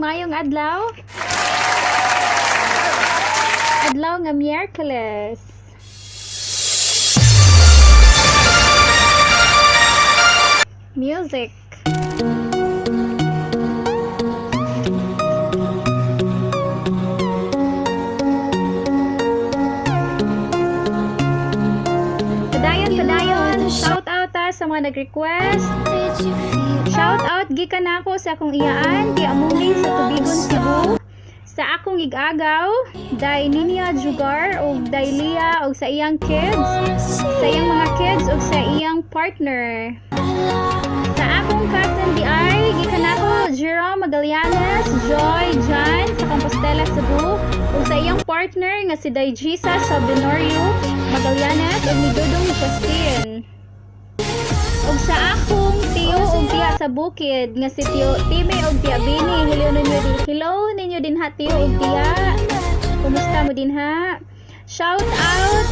Maayong adlaw. Adlaw nga Miyerkules. Music. Padayon, padayon. Shout out ta sa mga nag-request. Shout out gikan nako sa akong iyaan, Tia Amunging sa Tubigon, Cebu. Sa akong igagaw, Day Ninia Jugar ug Day Lia ug sa iyang kids, sa iyang mga kids ug sa iyang partner. Sa akong cousin di ay, gikan nako Jerome Magallanes, Joy John sa Compostela, Cebu, ug sa iyang partner nga si Day Jesus sa Benorio Magallanes ug ni Dudong Justin. Ug sa akong tiyo ug tiya sa bukid nga si Tiyo Time ug Tiya Bini, hello ninyo din. Hello ninyo din ha, tiyo ug tiya. Kumusta mo din ha? Shout out.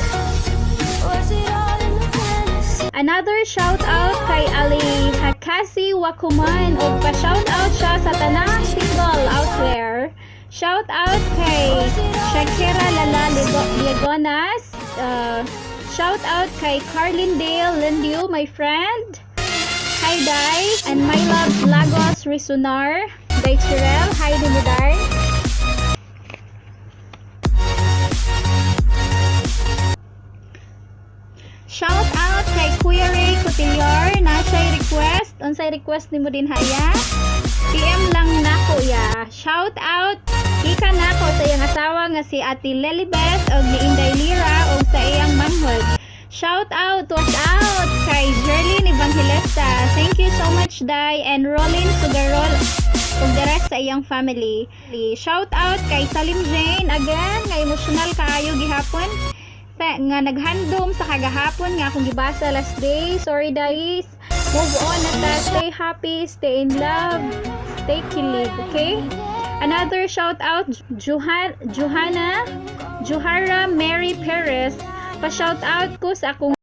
Another shout out kay Ali Hakasi Wakuman ug pa shout out siya sa tanang single out there. Shout out kay Shakira Lala Ligonas. Shout out kay Carlin Dale Lindio, my friend. Hi Dai and my love Lagos Risonar. Dai Chirel, hi din Dai. Shout out kay Kuya Ray Cotillar na siya'y request. Unsay request nimo din haya? PM lang nako ya. Shout out ika nako sa iyang asawa nga si Ate Lelibeth og ni Inday Lira og sa iyang manghod. Shout out, watch out kay Jerlyn Evangelista. Thank you so much, Dai, and Rolin Sugarol ug the rest sa iyang family. Shout out kay Salim Jane again nga emotional kaayo gihapon nga naghandom sa kagahapon nga akong gibasa last day. Sorry, guys. Move on na ta. Stay happy, stay in love, stay kilig, okay? Another shout out, Johanna Johara Mary Perez. Pa shout out ko sa akong